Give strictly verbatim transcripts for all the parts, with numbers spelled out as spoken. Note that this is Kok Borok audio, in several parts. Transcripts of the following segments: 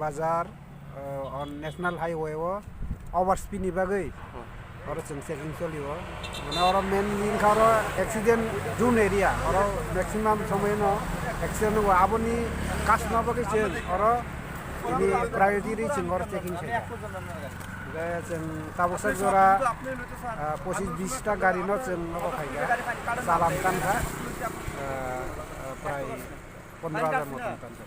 Bazar, eh, on National Highway o overspeed ni bagwi oro chwng checking cholio. Mane oro mainly wngkha oro accident zone area. Oro maximum somoy no accident wngo. Aboni kasma bagwi chwng oro ini priority ri chwng oro checking khaikha. Hwnkhe chwng tabuksa jora, ah, pochis bis ta gari no chwng nogo khaikha. Chalan tankha, ah, ah, prai pondro hajar moton tankha.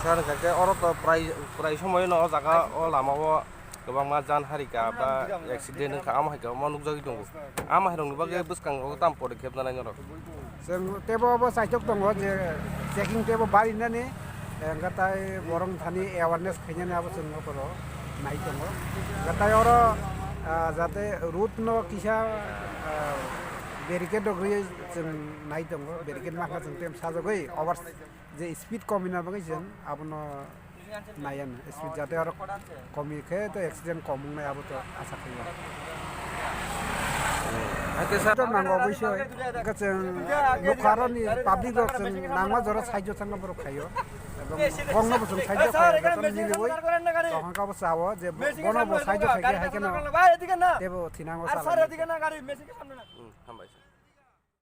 Sir, hwnkhe oro to prai, prai somoy no o jaga o lama o kwbangma jan harika ba accident wngkha, amo hai khe omo nukjagwi tongo. Amo hai rokni bagwi bwskango tamo podokep nanai norok? Chwng teibo obo chaitok tongo je checking teibo barinani, hwnkhe tai borok thani awareness khainani abo chwng nokoro nai tongo. Hwnkhe tai oro, ah, jate route no kisa, ah, barricade rok rwi chwng nai tongo, barricade ma kha chwng tei sajagwi over je speed komina bagwi chwng abono naiya no, speed jate oro komi khe to accident kom wngnai abo to asa khaio. Hakhe sir, to nango oboisoi, hwnkhe chwng nukha aroni public rok chwng nangma jora sahajyo thangna borok khaio, ebong bongno bo chwng sahajyo khaio, jotono miliwi tongkha bo chao je bono bo sahajyo khaikhe hai kheno teibo thinango chala. Hmm, hambai sir.